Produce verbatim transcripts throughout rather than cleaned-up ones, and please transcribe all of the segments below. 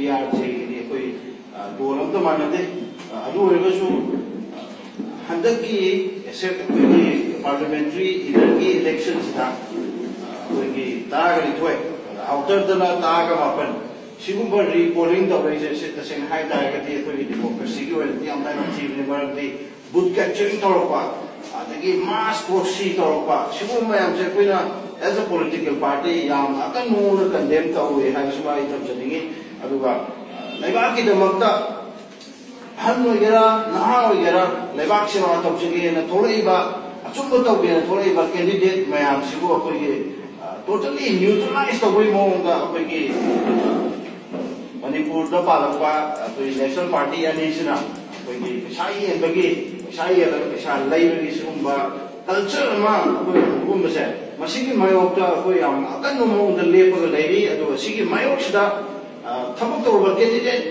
ꯌꯥꯔꯁꯦꯒꯤꯗꯤ ꯑꯩꯈꯣꯏ, ꯑ, ꯗꯣꯜ ꯑꯝꯇ ꯃꯥꯟꯅꯗꯦ꯫ ꯑ, ꯑꯗꯨ ꯑꯣꯏꯔꯒꯁꯨ, ꯑ, ꯍꯟꯗꯛꯀꯤ ꯑꯦꯁꯦꯞ ꯑꯩꯈꯣꯏꯒꯤ ꯄꯥꯔꯂꯤꯌꯥꯃꯦꯟꯇꯔꯤ ꯏꯟꯅꯔꯒꯤ ꯏꯂꯦꯛꯁꯟꯁꯤꯗ, ꯑ, ꯑꯩꯈꯣꯏꯒꯤ ꯇꯔꯥꯒ ꯅꯤꯊꯣꯏ, ꯑꯥꯎꯇꯔꯗꯅ ꯇꯔꯥꯒ ꯃꯥꯄꯟ, ꯁꯤꯒꯨꯝꯕ ꯔꯤꯄꯣꯂꯤꯡ ꯇꯧꯔꯛꯏꯁꯦ, ꯁꯤ ꯇꯁꯦꯡꯅ ꯍꯥꯏ ꯇꯥꯔꯒꯗꯤ ꯑꯩꯈꯣꯏꯒꯤ ꯗꯦꯃꯣꯀ꯭ꯔꯦꯁꯤꯒꯤ ꯑꯣꯏꯅꯗꯤ ꯌꯥꯝ ꯂꯥꯏꯕꯛ ꯊꯤꯕꯅꯤ꯫ ꯃꯔꯝꯗꯤ ꯕꯨꯠ ꯀꯦꯞꯆꯔꯤꯡ ꯇꯧꯔꯛꯄ, ꯑꯗꯒꯤ ꯃꯥꯁ ꯄ꯭ꯔꯣꯛꯁꯤ ꯇꯧꯔꯛꯄ, ꯁꯤꯒꯨꯝꯕ ꯃꯌꯥꯝꯁꯦ ꯑꯩꯈꯣꯏꯅ as a political party ꯌꯥꯝꯅ ꯑꯀꯟꯕ ꯃꯑꯣꯡꯗ ꯀꯟꯗꯦꯝ ꯇꯧꯏ ꯍꯥꯏꯕꯁꯤꯃ ꯑꯩ ꯊꯝꯖꯅꯤꯡꯉꯤ꯫ ꯑꯗꯨꯒ, ꯑ, ꯂꯩꯕꯥꯛꯀꯤꯗꯃꯛꯇ ꯑꯍꯟ ꯑꯣꯏꯒꯦꯔꯥ, ꯅꯍꯥ ꯑꯣꯏꯒꯦꯔꯥ, ꯂꯩꯕꯥꯛ ꯁꯦꯕꯥ ꯇꯧꯖꯒꯦꯅ ꯊꯣꯛꯂꯛꯏꯕ, ꯑꯆꯨꯝꯕ ꯇꯧꯒꯦꯅ ꯊꯣꯛꯂꯛꯏꯕ ꯀꯦꯟꯗꯤꯗꯦꯠ ꯃꯌꯥꯝꯁꯤꯕꯨ ꯑꯩꯈꯣꯏꯒꯤ, ꯑ, ꯇꯣꯇꯦꯜꯂꯤ ꯅ꯭ꯌꯨꯇ꯭ꯔꯦꯂꯥꯏꯁ ꯇꯧꯕꯒꯤ ꯃꯑꯣꯡꯗ ꯑꯩꯈꯣꯏꯒꯤ, ꯑ, ꯃꯅꯤꯄꯨꯔꯗ ꯄꯥꯜꯂꯛꯄ ꯑꯩꯈꯣꯏ ꯅꯦꯁꯅꯦꯜ ꯄꯥꯔꯇꯤ ꯑꯅꯤꯁꯤꯅ ꯑꯩꯈꯣꯏꯒꯤ ꯄꯩꯁꯥ ꯌꯦꯟꯕꯒꯤ, ꯄꯩꯁꯥ ꯌꯦꯜꯂꯒ ꯄꯩꯁꯥ ꯂꯩꯕꯒꯤ ꯁꯤꯒꯨꯝꯕ ꯀꯜꯆꯔ ꯑꯃ ꯑꯩꯈꯣꯏ ꯍꯧꯕꯒꯨꯝꯕꯁꯦ, ꯃꯁꯤꯒꯤ ꯃꯥꯌꯣꯛꯇ ꯑꯩꯈꯣꯏ ꯌꯥꯝꯅ ꯑꯀꯟꯕ ꯃꯑꯣꯡꯗ ꯂꯦꯞꯄꯒ ꯂꯩꯔꯤ꯫ ꯑꯗꯨꯒ ꯁꯤꯒꯤ ꯃꯥꯌꯣꯛꯁꯤꯗ, ꯑ, ꯊꯕꯛ ꯇꯧꯕ ꯀꯦꯟꯗꯤꯗꯦꯠ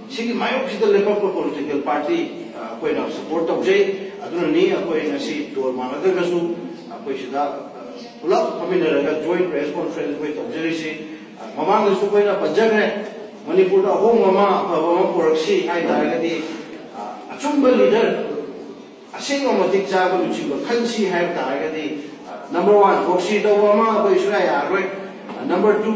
ꯁꯤꯒꯤ ꯃꯥꯌꯣꯛꯁꯤꯗ ꯂꯦꯞꯄꯛꯄ ꯄꯣꯂꯤꯇꯤꯀꯦꯜ ꯄꯥꯔꯇꯤ, ꯑ, ꯑꯩꯈꯣꯏꯅ ꯁꯄꯣꯔꯠ ꯇꯧꯖꯩ꯫ ꯑꯗꯨꯅꯅꯤ ꯑꯩꯈꯣꯏ ꯉꯁꯤ ꯗꯣꯜ ꯃꯥꯟꯅꯗ꯭ꯔꯒꯁꯨ ꯑꯩꯈꯣꯏ ꯁꯤꯗ, ꯑ, ꯄꯨꯂꯞ ꯐꯝꯃꯤꯟꯅꯔꯒ ꯖꯣꯏꯟ ꯄ꯭ꯔꯦꯁ ꯀꯣꯟꯐ꯭ꯔꯦꯟꯁ ꯑꯩꯈꯣꯏ ꯇꯧꯖꯔꯤꯁꯤ꯫ ꯑ, ꯃꯃꯥꯡꯗꯁꯨ ꯑꯩꯈꯣꯏꯅ ꯄꯟꯖꯈ꯭ꯔꯦ, ꯃꯅꯤꯄꯨꯔꯗ ꯑꯍꯣꯡꯕ ꯑꯃ, ꯑꯐꯕ ꯑꯃ ꯄꯨꯔꯛꯁꯤ ꯍꯥꯏ ꯇꯥꯔꯒꯗꯤ, ꯑ, ꯑꯆꯨꯝꯕ ꯂꯤꯗꯔ, ꯑꯁꯦꯡꯕ ꯃꯇꯤꯛ ꯆꯥꯕ ꯂꯨꯆꯤꯡꯕ ꯈꯟꯁꯤ ꯍꯥꯏꯕ ꯇꯥꯔꯒꯗꯤ, ꯑ, ꯅꯝꯕꯔ ꯋꯥꯟ, ꯄ꯭ꯔꯣꯛꯁꯤ ꯇꯧꯕ ꯑꯃ ꯑꯩꯈꯣꯏ ꯁꯨꯡꯌꯥ ꯌꯥꯔꯔꯣꯏ꯫ ꯑ, ꯅꯝꯕꯔ ꯇꯨ,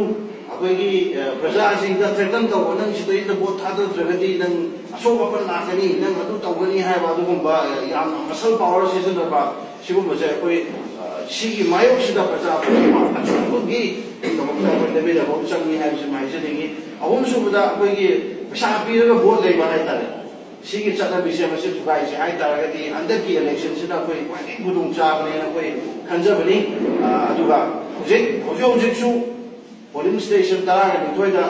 ꯑꯩꯈꯣꯏꯒꯤ, ꯑ, ꯄ꯭ꯔꯖꯥꯁꯤꯡꯗ ꯊ꯭ꯔꯦꯇꯟ ꯇꯧꯕ, "ꯅꯪ ꯁꯤꯗꯩꯗ ꯚꯣꯠ ꯊꯥꯗꯗ꯭ꯔꯒꯗꯤ ꯅꯪ ꯑꯁꯣꯛ ꯑꯄꯟ ꯂꯥꯛꯀꯅꯤ, ꯅꯪ ꯑꯗꯨ ꯇꯧꯒꯅꯤ" ꯍꯥꯏꯕ ꯑꯗꯨꯒꯨꯝꯕ, ꯑ, ꯌꯥꯝꯅ ꯃꯁꯜ ꯄꯥꯋꯔ ꯁꯤꯖꯤꯟꯅꯕ, ꯁꯤꯒꯨꯝꯕꯁꯦ ꯑꯩꯈꯣꯏ, ꯑ, ꯁꯤꯒꯤ ꯃꯥꯌꯣꯛꯁꯤꯗ ꯄ꯭ꯔꯖꯥ ꯄꯨꯝꯅꯃꯛ ꯑꯆꯨꯝꯕꯒꯤ ꯗꯃꯛꯇ ꯑꯩꯈꯣꯏ ꯂꯦꯞꯃꯤꯟꯅꯕ ꯑꯃ ꯆꯪꯉꯤ ꯍꯥꯏꯕꯁꯤꯃ ꯍꯥꯏꯖꯅꯤꯡꯉꯤ꯫ ꯑꯍꯨꯝꯁꯨꯕꯗ, ꯑꯩꯈꯣꯏꯒꯤ ꯄꯩꯁꯥ ꯄꯤꯔꯒ ꯚꯣꯠ ꯂꯩꯕ ꯍꯥꯏꯇꯥꯔꯦ꯫ ꯁꯤꯒꯤ ꯆꯠꯅꯕꯤꯁꯦ ꯃꯁꯤ ꯊꯨꯒꯥꯏꯁꯦ ꯍꯥꯏ ꯇꯥꯔꯒꯗꯤ ꯍꯟꯗꯛꯀꯤ ꯏꯂꯦꯛꯁꯟꯁꯤꯅ ꯑꯩꯈꯣꯏ ꯈ꯭ꯋꯥꯏꯗꯒꯤ ꯈꯨꯗꯣꯡ ꯆꯥꯕꯅꯦꯅ ꯑꯩꯈꯣꯏ ꯈꯟꯖꯕꯅꯤ꯫ ꯑ, ꯑꯗꯨꯒ ꯍꯧꯖꯤꯛ, ꯍꯧꯖꯤꯛ ꯍꯧꯖꯤꯛꯁꯨ ꯄꯣꯂꯤꯡ ꯁ꯭ꯇꯦꯁꯟ ꯇꯔꯥꯒ ꯅꯤꯊꯣꯏꯗ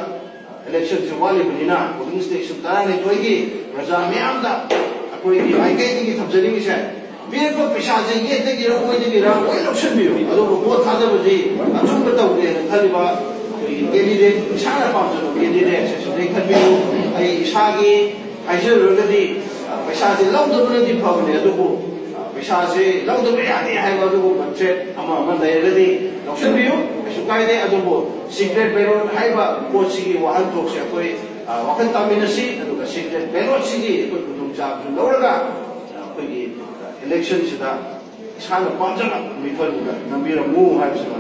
ꯏꯂꯦꯛꯁꯟꯁꯦ ꯋꯥꯠꯂꯤꯕꯅꯤꯅ, ꯄꯣꯂꯤꯡ ꯁ꯭ꯇꯦꯁꯟ ꯇꯔꯥꯅꯤꯊꯣꯏꯒꯤ ꯄ꯭ꯔꯖꯥ ꯃꯌꯥꯝꯗ ꯑꯩꯈꯣꯏꯒꯤ ꯃꯥꯏꯀꯩꯗꯒꯤ ꯊꯝꯖꯅꯤꯡꯉꯤꯁꯦ, ꯄꯤꯔꯛꯄ ꯄꯩꯁꯥꯁꯦ ꯌꯦꯠꯇꯒꯤꯔ ꯑꯣꯏꯗꯒꯤꯔ ꯂꯣꯏ ꯂꯧꯁꯤꯟꯕꯤꯌꯨ꯫ ꯑꯗꯨꯕꯨ ꯚꯣꯠ ꯊꯥꯗꯕꯗꯤ ꯑꯆꯨꯝꯕ ꯇꯧꯒꯦꯅ ꯈꯜꯂꯤꯕ ꯑꯩꯈꯣꯏꯒꯤ ꯀꯦꯟꯗꯤꯗꯦꯠ, ꯏꯁꯥꯅ ꯄꯥꯝꯖꯕ ꯀꯦꯟꯗꯤꯗꯦꯠꯁꯦ ꯁꯤꯗꯩ ꯈꯟꯕꯤꯌꯨ꯫ ꯑꯩ ꯏꯁꯥꯒꯤ ꯍꯥꯏꯖꯔꯨꯔꯒꯗꯤ, ꯑ, ꯄꯩꯁꯥꯁꯦ ꯂꯧꯗꯕꯅꯗꯤ ꯐꯕꯅꯦ, ꯑꯗꯨꯕꯨ, ꯑ, ꯄꯩꯁꯥꯁꯦ ꯂꯧꯗꯕ ꯌꯥꯗꯦ ꯍꯥꯏꯕ ꯑꯗꯨꯒꯨꯝꯕ ꯊ꯭ꯔꯦꯠ ꯑꯃ ꯑꯃ ꯂꯩꯔꯒꯗꯤ ꯂꯧꯁꯤꯟꯕꯤꯌꯨ꯫ ꯀꯩꯁꯨ ꯀꯥꯏꯗꯦ꯫ ꯑꯗꯨꯕꯨ ꯁꯤꯀ꯭ꯔꯦꯠ ꯕꯦꯂꯣꯠ ꯍꯥꯏꯕ ꯄꯣꯠꯁꯤꯒꯤ ꯋꯥꯍꯟꯊꯣꯛꯁꯦ ꯑꯩꯈꯣꯏ, ꯑ, ꯋꯥꯈꯜ ꯇꯥꯃꯤꯟꯅꯁꯤ꯫ ꯑꯗꯨꯒ ꯁꯤꯀ꯭ꯔꯦꯠ ꯕꯦꯂꯣꯠꯁꯤꯒꯤ ꯑꯩꯈꯣꯏ ꯈꯨꯗꯣꯡꯆꯥꯕꯁꯨ ꯂꯧꯔꯒ, ꯑ, ꯑꯩꯈꯣꯏꯒꯤ, ꯑ, ꯏꯂꯦꯛꯁꯟꯁꯤꯗ ꯏꯁꯥꯅ ꯄꯥꯝꯖꯕ ꯃꯤꯐꯝꯗꯨꯗ ꯅꯝꯕꯤꯔꯝꯃꯨ ꯍꯥꯏꯕꯁꯤꯃ